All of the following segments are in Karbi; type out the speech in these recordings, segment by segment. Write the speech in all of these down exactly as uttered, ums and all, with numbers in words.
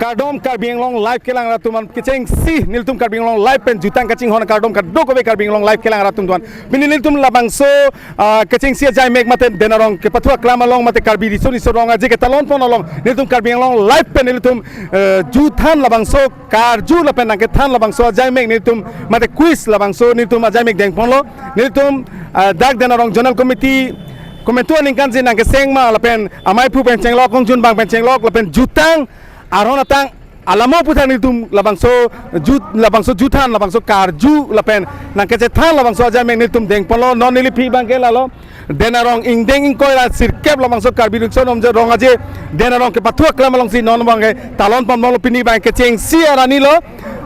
Kardom Karbi Anglong Live kelang arat atum an, kechengsi nelitum Karbi Anglong Live pen jutang kachinghon akardom kadokave Karbi Anglong Live kelang arat atum an. Pini nelitum labangso, ah, kechengsi ajaimek mate den arong kepathu aklam along mate Karbi riso niso rong aje ketalon pon along nelitum Karbi Anglong Live pen nelitum, eh, juthan labangso karju lapen nangkethan labangso ajaimek nelitum mate quiz labangso nelitum ajaimek dengponlo. Nelitum, ah, dak den arong Zonal Committee komantu aningkan si nangkeseng ma lapen amei aphu pen chenglok, kongchun bang pen chenglok lapen jutang arhon atang alamo aputhak nelitum labangso jut, labangso juthan, labangso karju lapen nangkechethan labangso ajaimek nelitum dengponlo. Non neli aphi abangke lalo den arong ingdeng ingkoi ra sirkep labangso Karbi Riso Nimso Rong Aje den arong kepathu aklam alongsi non abangke talon ponlo. Pini abangke kechengsi arni lo,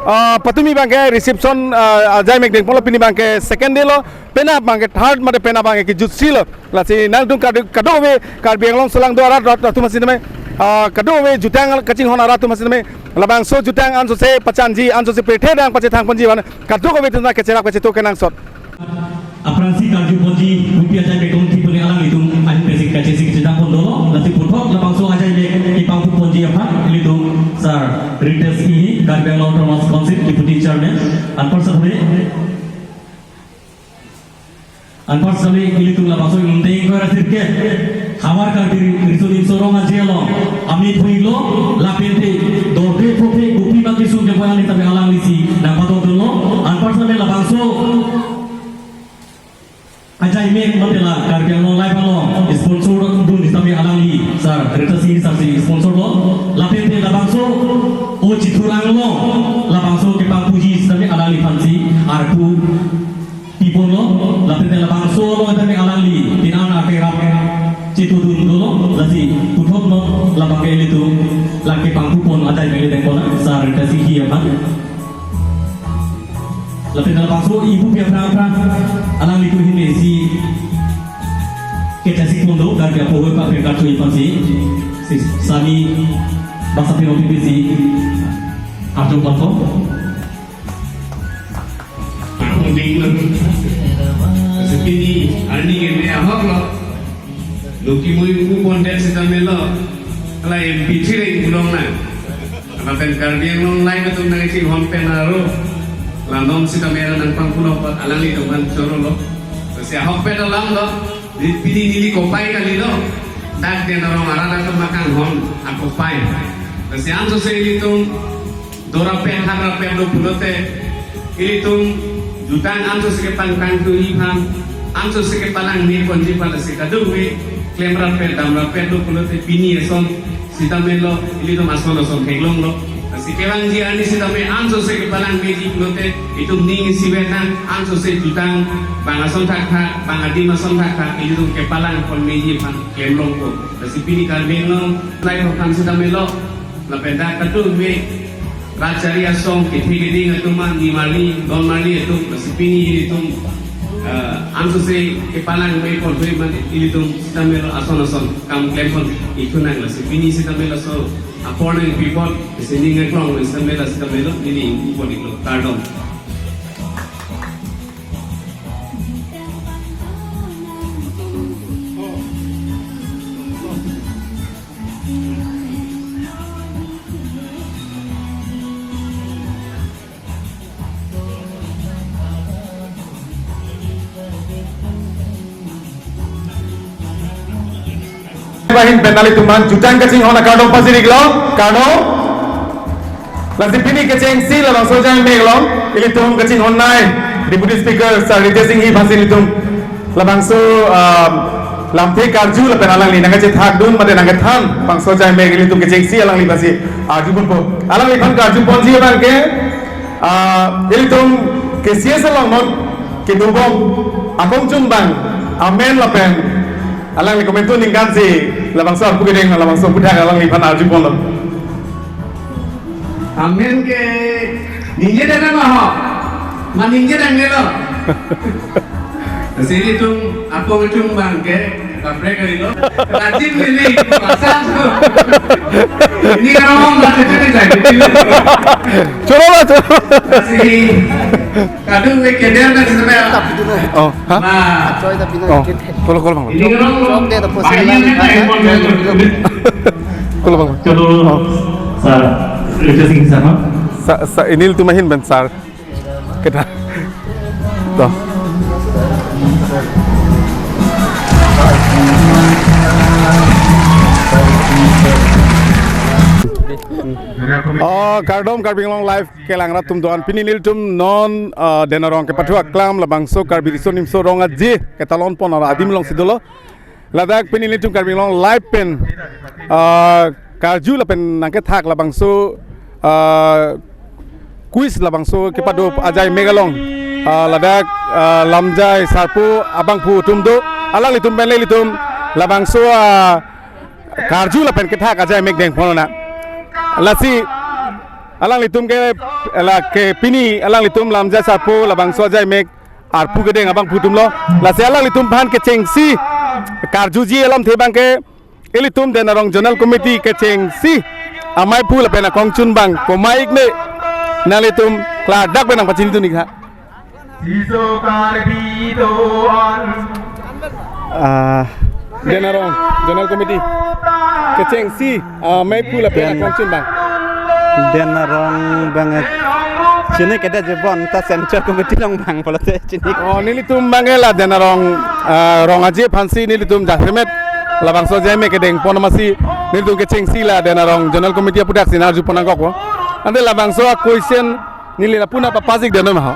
ah, patumi abangke reception, ah, ajaimek dengponlo. Pini abangke second day lo, penap abangke third mate penap abangke kejutsi lo. Lasi nangtum kado, kadokave Karbi Anglong aso along do arat atum an sitame, ah, kadokave jutang kachinghon arat atum an sitame, labangso jutang ansose pachanji, ansose pirthe dang pachethang ponji van kadokave atum an kecherap kachetok kenangsot. Aphrangsi karju ponji, kopi ajaimek tong thipone alanglitum ahin pensi kachesik chetang pon dolo. Lasi puthot labangso ajaimek kepangphu ponji aphan ilitum Sir Ritesh Enghi, Karbi Anglong Autonomous Council Deputy Chairman, anparsa hore. Anparsa hore ilitum labangso ingdeng ingkoi ra sirkep Havar Karbi Riso Nimso Rong Aje along amei aphu inglo, lapen te dorde thothe kopi ma kesung kepon an sitame alanglisi nangpatokdunlo. Anparsa hore labangso ajaimek mate la Karbi Anglong Live along sponsor dun sitame alangli Sir Ritesh Enghi sir si sponsor lo. Lapen te labangso o chithurang along labangso kepangphuji sitame alangliphan si arpu piponlo. Lapen te labangso along sitame alangli pinan akerap chetudun dolo. Lasi puthot non labangke ilitum la kepangphu pon ajaimek le dengpon Sir Ritesh Enghi aphan. Lapen labangso ingpu pi aphrang aphrang alangli ahin pensi kechesik pon do, Karbi apohoi papen karcho aphansi, si Sami Bangsapi Rongpipi si arju ponpo. Akung ding lo. Seperti ini, arni ini ahok lo. Lo kemui ingpu pondet sitame lo, hala M P three reng pulong nang. Lapen Karbi Anglong Live atum nangchinghon pen aro, la non sitame nangpangphulo apot alanglitum aphan choro lo. Lasi ahokpet alam lo, di pini neli kopai kali lo, dak den arong arat atum akanghon akopai. Lasi ansose ilitum dorapet thangrapet do pulote, ilitum jutang ansose kepangtang tuji aphan, ansose kepalangme ponji aphan, lasi kadokave klemrapet damrapet do pulote pini eson sitame lo, ilitum ason ason theklonglo. Lasi kevangji arni sitame ansose kepalangmeji pulote itum ning isivet nang, ansose jutang bang ason thakthak, bang adim ason thakthak ilitum kepalang ponmeji aphan klemlongpo. Lasi pini Karbi Anglong Live aphan sitame lo, lapen dak kadokave rat chari asong kethe keding atum an, nimarli donmarli atum, lasi pini ilitum, eh, ansose kepalangme pon hoi man ilitum sitame lo ason ason kam klem pon ikhu nang. Lasi pini sitame laso apor nangpi pon, isi ning aklong sitame la sitame lo neli ingpu pon iklo, kardom. Bahin pen nanglitum aphan jutang kachinghon akardom pajir iklo, kardom. Lasi pini kechengsi labangso ajaimek along ilitum kachinghon nai Deputy Speaker Sir Ritesh Enghi aphansi ilitum labangso, ah, lamthe karju lapen alangli nangkachethakdun mate nangkethan bangso ajaimek ilitum kechengsi alangli aphansi arju ponpo. Alangliphan karju ponji abangke, ah, ilitum K C S along non kedobom akongchung bang amen lapen alangli komantu aningkan si labangso arpu kedeng labangso aputhak alangliphan arju ponlo. Amen ke ningje dana maho. Ma ningje dang nelo. Sini tum apo tum bang ke kaprek kali lo. Rajin lili pasang tu. Ini kan orang baca tu ni jadi. Choro lah, choro. Sini kadokave keder na sebenarnya. Oh, ha? Nah. Oh, kolo, kolo, bang. Ini kan orang banyak ni kan. Kolo, bang. Choro. Oh. Sir. Richard Singh Sharma. Sa, sa, nelitum ahin pen sar. Kita. To. Oh, kardom Karbi Anglong Live kelang rat atum doan. Pini nelitum non, uh, Dena Rong kepathu aklam labangso Karbi Riso Nimso Rong Aje ketalon pon adim alongsi dolo. Ladak pini nelitum Karbi Anglong Live pen, ah, karju lapen nangkethak labangso, ah, quiz labangso kepadop ajai mek along. Ah, ladak, ah, lamjai sarpo abangphu atum do, alanglitum pen le ilitum labangso, ah, karju lapen kethak ajai mek dengpon nang. Lasi alanglitum ke, la ke pini alanglitum lamjai sarpo labangso ajai mek arpu kedeng abangphu atum lo. Lasi alanglitum aphan kechengsi karjuji alamthe abangke ilitum Dena Rong Zonal Committee kechengsi amaiphu lapen akongchun abang komat ik me, nanglitum klardak pen nangpachini dun ik ha. Siso Karbi do-an. Ah, Dena Rong Zonal Committee kechengsi, ah, amaiphu lapen akongchun abang. Dena Rong abang, eh, chini kedo je bon ta Central Committee along abang pulote chini. Oh, nelitum abangke la Dena Rong, ah, Rong Aje aphansi nelitum jasemet labangso ajai mek kedengpon amatsi nelitum kechengsi la Dena Rong Zonal Committee aputhaksi nang-arjupon nangkokpo. Ante labangso a-question neli lapu nangpapas ik dun ma ho.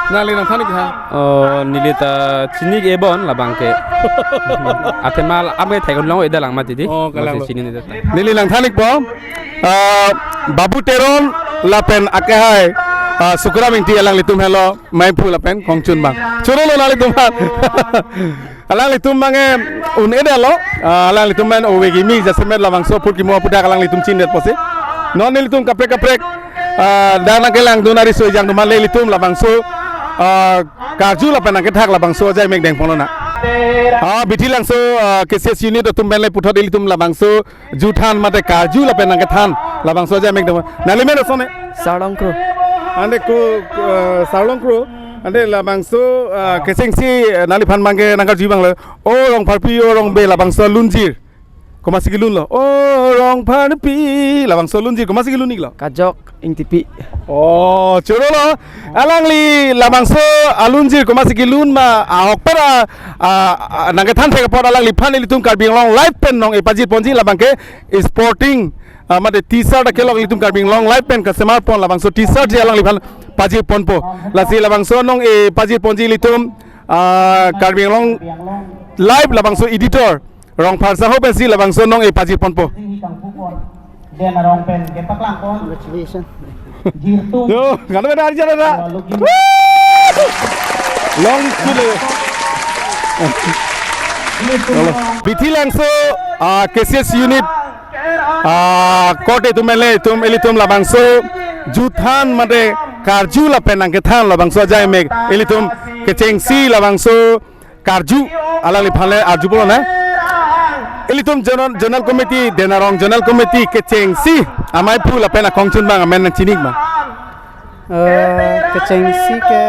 Nangli nangthan ik ha. Oh, neli ta chini ik-e bon labangke. Athema la-an ke thek-un long-e dalang mati di. Oh, kalang. Mati lo. Chini neli ta. Neli nangthan ikpo. Ah, Babu Teron lapen akehai, ah, Sukhram Ingti alanglitum helo amaiphu lapen kongchun abang. Choro lo nanglitum aphan. Alanglitum abangke un-edetlo, ah, alanglitum pen ove kimi jasemet labangso apor kimo aputhak alanglitum chinidetpo si. Non nelitum kaprek kaprek, ah, dak nangkelang dun ari soi jang atum aphan le ilitum labangso, ah, karju lapen nangkethak labangso ajai mek dengpon nang. Ah, Bithilangso, ah, K C S unit atum pen le puthot ilitum labangso juthan mate karju lapen nangkethan labangso ajai mek dengpon. Nangli men ason ne? Sarlong Kro. Ante ko, ah, Sarlong Kro. Ante labangso, ah, kechengsi, ah, nangliphan abangke nangkarju abang lo. O Rongpharpi, o Rongbe, labangso alunjir komatsi kelun lo? O Rongpharpi, labangso alunjir komatsi kelun ik lo? Kajok Ingtipi. Oh, choro lo. Alangli labangso alunjir komatsi kelun ma ahokpet a, a, a, nangkethan thek apot alangliphan ilitum Karbi Anglong Live pen nong-e pajirponji labangke sporting, ah, mate T-shirt akelok ilitum Karbi Anglong Live pen kasemar pon labangso T-shirt si alangliphan pajirponpo. Lasi labangso nong-e pajirponji ilitum, ah, Karbi Anglong Live labangso editor Rongphar Saho pensi labangso nong-e pajirponpo. Dena Rong pen kepaklangpon. Congratulations. Jirtung. Yo, kano beda aja ada. Login. Long kilo. Jirtung. Bithilangso, ah, K C S unit, ah, korte atum le atum ilitum labangso juthan mate karju lapen nangkethan labangso ajai mek ilitum kechengsi labangso karju alangliphan le arjupon nang. Ilitum zonal, zonal committee, Dena Rong zonal committee kechengsi amaiphu lapen akongchun abang amen nangchini ik ma? Eh, kechengsi ke,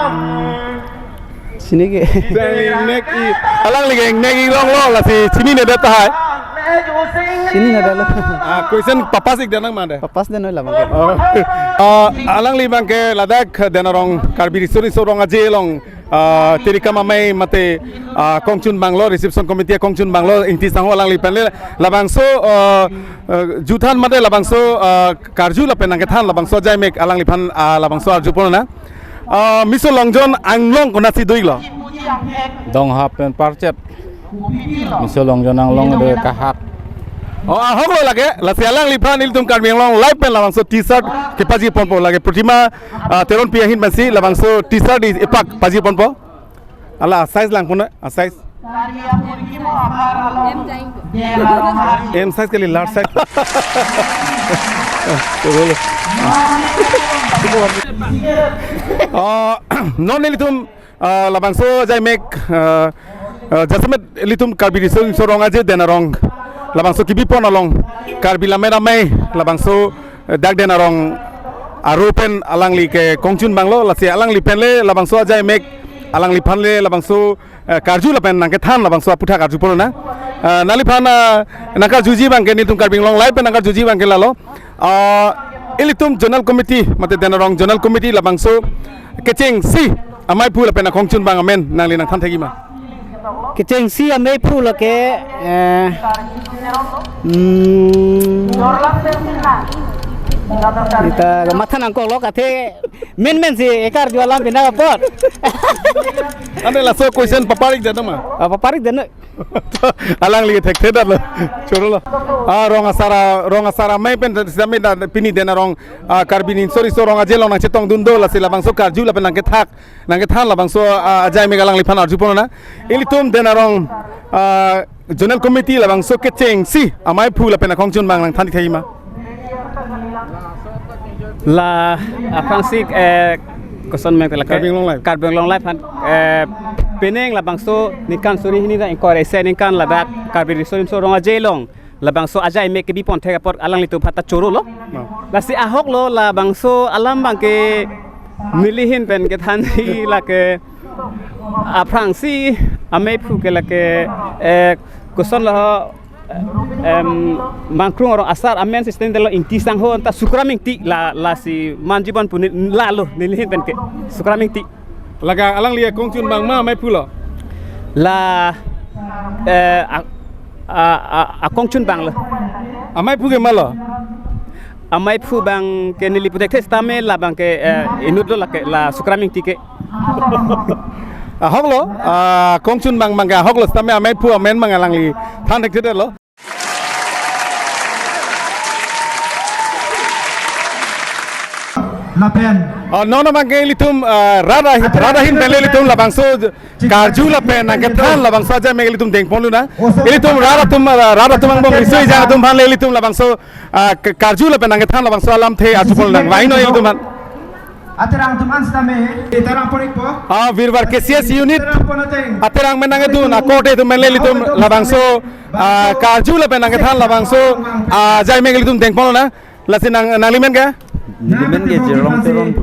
hmm, chini ik-e. Nek i, alangli ke nek ik long lo, lasi chininedet tahai. Chininedet lo. Ah, question papas ik dun nang ma de? Papas dun noi labangke. Oh. Ah, alangli abangke ladak Dena Rong Karbi Riso Nimso Rong Aje along, ah, tirikam amei mate, ah, kongchun abang lo, reception committee kongchun abang lo, Ingti Sangho alangli pen le labangso, ah, ah, juthan mate labangso, ah, karju lapen nangkethan labangso ajai mek alangliphan, ah, labangso arjupon nang. Ah, Miso Longjon Anglong konatsi do ik lo? Donghap pen Parchet. Miso Longjon Anglong do kahat. Oh, ahok lo lake, lasi alangliphan ilitum Karbi Anglong Live pen labangso T-shirt kepajirponpo lake Protima, ah, Teronpi ahin pensi labangso T-shirt di ipak pajirponpo. Ala size langpon, ah, size. M size kali large size. Oh, non nelitum ah, labangso ajai mek, ah, ah, jasemet ilitum Karbi Riso Nimso Rong Aje Dena Rong labangso kebipon along Karbi Lammet Amei labangso, eh, dak Dena Rong aro pen alangli kekongchun abang lo, lasi alangli pen le labangso ajai mek alangliphan le labangso, eh, karju lapen nangkethan labangso aputhak arjupon nang. Ah, nangliphan, ah, nangkarjuji abangke, nelitum Karbi Anglong Live pen nangkarjuji abangke lalo. Ah, ilitum Zonal Committee, mate Den Arong Zonal Committee labangso kechengsi amaiphu lapen akongchun abang amen nangli nangthan thekji ma? Kechengsi amaiphu lake, eh, hmm, kita matha nangkok lo, athe menmen si ekarju alam pina apot. Ante laso question paparik jadong ma? Ah, paparik jadong. Alangli thekthe detlo. Choro lo. Ah, rong asar a, rong asar amei pen sitame dak pini Den Arong, ah, Karbi Riso Nimso Rong Aje along nangchetongdun do, lasi labangso karju lapen nangkethak, nangkethan labangso, ah, ajai mek alangliphan arjupon nang. Ilitum Den Arong, ah, Zonal Committee labangso kechengsi amaiphu lapen akongchun abang nangthan thekji ma? La aphrangsi, eh, koson mek lake Karbi Anglong Live. Karbi Anglong Live aphan, eh, penang labangso ningkan suri hini ra ingkoi ra isi aningkan ladak Karbi Riso Nimso Rong Aje along labangso ajai mek kebi pon thek apot alanglitum aphan ta choro lo. Ma. Lasi ahok lo labangso alam abangke neli ahin pen kethanji lake aphrangsi amaiphu ke lake, eh, koson lo, em, Mangkrung arong asar amen si stand lo, Ingti Sangho anta Sukram Ingti la, lasi manjibon puni lalo neli ahin pen ke Sukram Ingti. Lake alangli akongchun abang ma amaiphu lo? La, eh, a, a, a, akongchun abang lo. Amaiphu ke ma lo? Amaiphu abangke neli pu thekthe sitame labangke, eh, inut lo lake la Sukram Ingti ke. Ahok lo, ah, kongchun abang abangke ahok lo sitame amaiphu amen abang alangli than thekthe detlo. Lapen. Oh, non non abangke ilitum, ah, rat ahin, rat ahin pen le ilitum labangso karju lapen nangkethan labangso ajai mek ilitum dengpon lonang. Ilitum rat atum, ah, rat atum angbong riso ejang atum aphan le ilitum labangso, ah, k-, karju lapen nangkethan labangso alamthe arjupon lonang. Vangnon ilitum aphan. Aterang atum an sitame, aterang porikpo. Ah, Virbar K C S unit. Aterang pon ateng. Aterang pen nangkedun akorte atum pen le ilitum labangso, ah, karju lapen nangkethan labangso, ah, ajai mek ilitum dengpon lonang. Lasi nang, nangli men ke? Neli men ke Jirong Teron pu.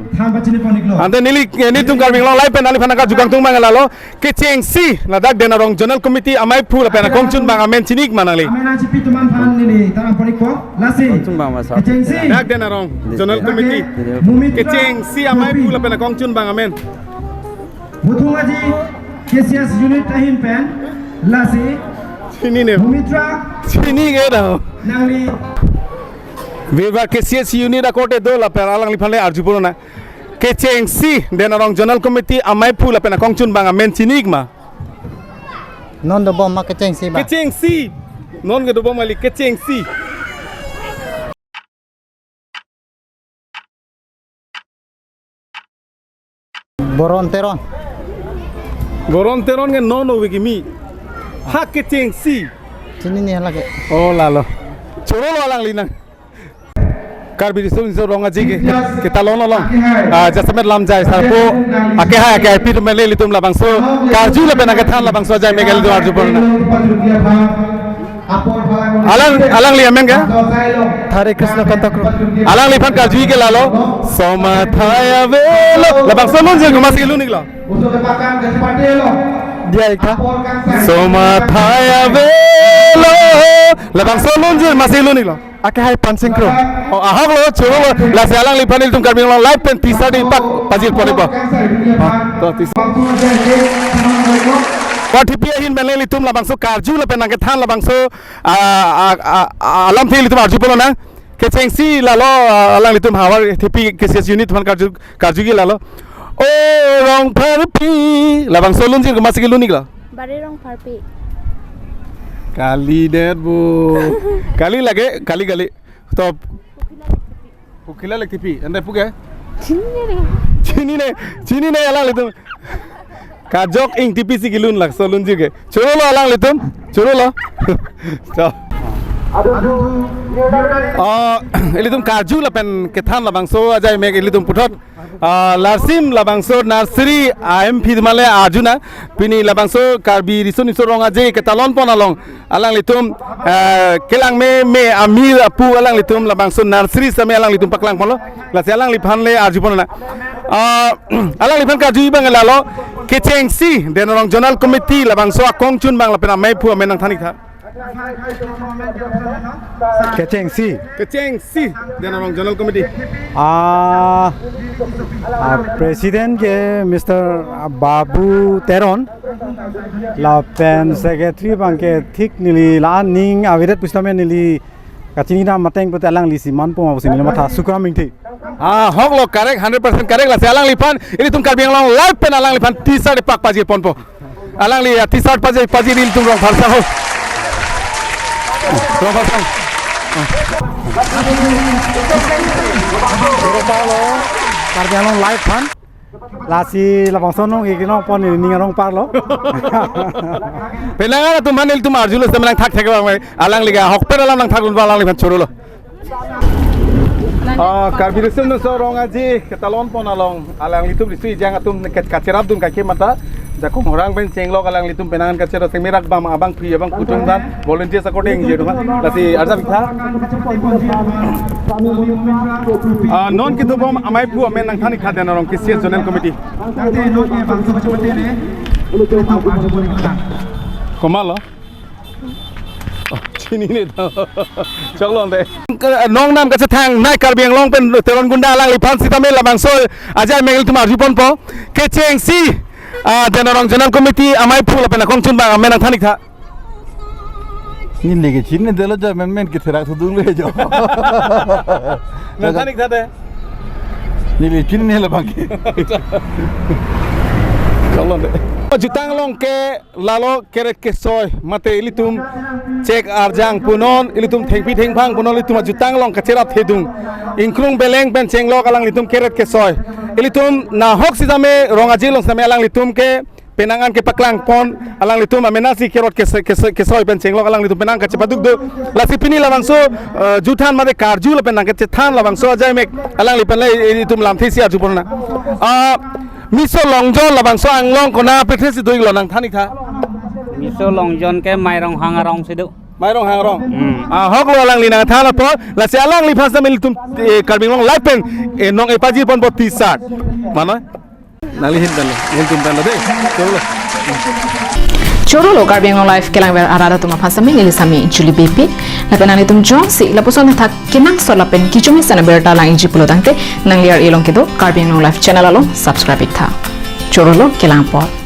Ante neli, eh, nelitum Karbi Anglong Live pen nangliphan nangkarju kangtung abang lalo. Kechengsi ladak Den Arong Zonal Committee amaiphu lapen akongchun abang amen chini-ik ma nangli? Amen achipi atum aphan neli tarang porikpo. Lasi. Kongchun abang masa. Kechengsi. Dak Den Arong Zonal Committee. Mumitra. Kechengsi amaiphu lapen akongchun abang amen. Muthung Aji K C S unit ahin pen. Lasi. Chinine. Mumitra. Chinine do. Nangli. Virbar K C S unit akorte do lapen alangliphan le arjupon lonang. Kechengsi Den Arong Zonal Committee amaiphu lapen akongchun abang amen chini-ik ma? Non dobom ma kechengsi ba? Kechengsi. Non ke dobom kali kechengsi. Boron Teron. Boron Teron ke non ove kimi. Ha kechengsi. Chinine lake. Oh, lalo. Choro lo alangli nang. Karbi Riso Nimso Rong Aje ke, ketalon along. Ah, jasemet lam jai sarpo. Akehai, akehaipi atum pen le ilitum labangso karju lapen nangkethan labangso ajai mek ilitum arjupon lonang. Alang, alangli amen ke? Thare Krishna Kanta Kro. Alangliphan karju ke lalo. Somathai avelo. Labangso lunjir komatsi lun-iklo? Dia ik tha. Somathai avelo. Labangso lunjir komatsi lun-iklo? Akehai Pansing Kro. Oh, ahok lo, choro lo. Lasi alangliphan ilitum Karbi Anglong Live pen teaser dei pak pajirpon-ikpo. Ah, to teaser. Karbi ahin pen le ilitum labangso karju lapen nangkethan labangso, ah, ah, ah, ah, alamthe ilitum arjupon lonang. Kechengsi lalo, ah, alanglitum Havar Thepi K C S unit aphan karju, karju ke lalo. O Rongpharpi, labangso lunjir komatsi lun-iklo? Bari Rongpharpi. Kalidet bo. Kali lake, kali, kali. Top. Pukila Lekthepi, ante pu ke? Chinine. Chinine, chinine alanglitum. Kajok Ingtipi si kelun labangso lunjir ke. Choro lo alanglitum, choro lo. To. Ah, ilitum karju lapen kethan labangso ajai mek ilitum puthot. Ah, larsim labangso nursery A M P atum le arjunang, pini labangso Karbi Riso Nimso Rong Aje ketalon pon along alanglitum, eh, kelang meme amir apu alanglitum labangso nursery sitame alanglitum paklang ponlo, lasi alangliphan le arjupon lonang. Ah, alangliphan karju abang lalo, kechengsi Den Arong Zonal Committee labangso akongchun abang lapen amaiphu amen nangthan-ik tha. Kechengsi. Kechengsi, Dena Rong Zonal Committee. Ah, ah, President ke Mister Babu Teron, lapen Secretary abang ke thik neli la-an ning avedet pusitame neli kachinidam ateng pute alangli si manpo ma pusi neli matha, Sukram Ingti. Ah, ahok lo, correct, hundred percent correct. Lasi alangliphan ilitum Karbi Anglong Live pen alangliphan T-shirt pak pajir ponpo. Alangli, ah, T-shirt paji, paji ri ilitum Rongpharsang ho. Rongpharsang. Rongpharsang lo, Karbi Anglong Live aphan. Lasi labangso anong ke nong pon ning arong parlo. Penang atum aphan ilitum arjulo, sita nangthakthek abang mai. Alangli ke ahokpet alam nangthakdun abang alangliphan choro lo. Ah, Karbi Riso Nimso Rong Aje ketalon pon along alanglitum riso ejang atum ke kacherapdun kaike mata, jakong orang pen chenglok alanglitum penang an kacherap sengmerak bam abang phi abang kutung dan volunteer according je duma. Lasi arjap ik tha. Ah, non kedobom amaiphu amen nangthan ik tha, Dena Rong K C S Zonal Committee. Komatlo? Oh, chinine do. Choklo de. Nongnam kachethang nai Karbi Anglong pen Teron Gunda alangliphan sitame labangso ajai mengel tum arju ponpo. Kechengsi, ah, Dena Rong Zonal Committee amaiphu lapen akongchun abang amen nangthan ik tha. Neli ke chinine detlo jo, men men ketherak thudungle jo. Nangthan ik tha de. Neli chinine labang ke. Choklo de. Jutang along ke lalo keret kesoi mate ilitum chek arjang punon, ilitum thengpi thengphang punon, ilitum ajutang along kacherap thedung. Ingkrung beleng pen chenglok alanglitum keret kesoi. Ilitum nahok sitame Rong Aje along sitame alanglitum ke penang an kepaklang pon, alanglitum amenasi kerot kesoi, kesoi, kesoi pen chenglok alanglitum penang kachepaduk do. Lasi pini labangso, eh, juthan mate karju lapen nangkachethan labangso ajai mek alangliphan le ilitum lamthe si arju pon nang. Ah, Miso Longjon labangso anglong konat aphi si do-iklo, nangthan ik tha. Miso Longjon ke Mairong Hangrong si do. Mairong Hangrong. Hmm. Ah, ahok lo, alangli nangthan apot, lasi alangliphan sitame ilitum, eh, Karbi Anglong Live pen, eh, nong-e pajir ponpo T-shirt. Mano? Nangli hin pen lo, hin tum pen lo de. Choklo. Choklo Karbi Anglong Live kelangver arat atum aphan sitame neli sami Julie Beypi. Lapen nanglitum jongsi lapuson athak kenangsot lapen kechomisen abirta lang-ikji pulo tangte, nangli ar-e along kedo Karbi Anglong Live channel along subscribe ik tha. Choklo, kelang apot.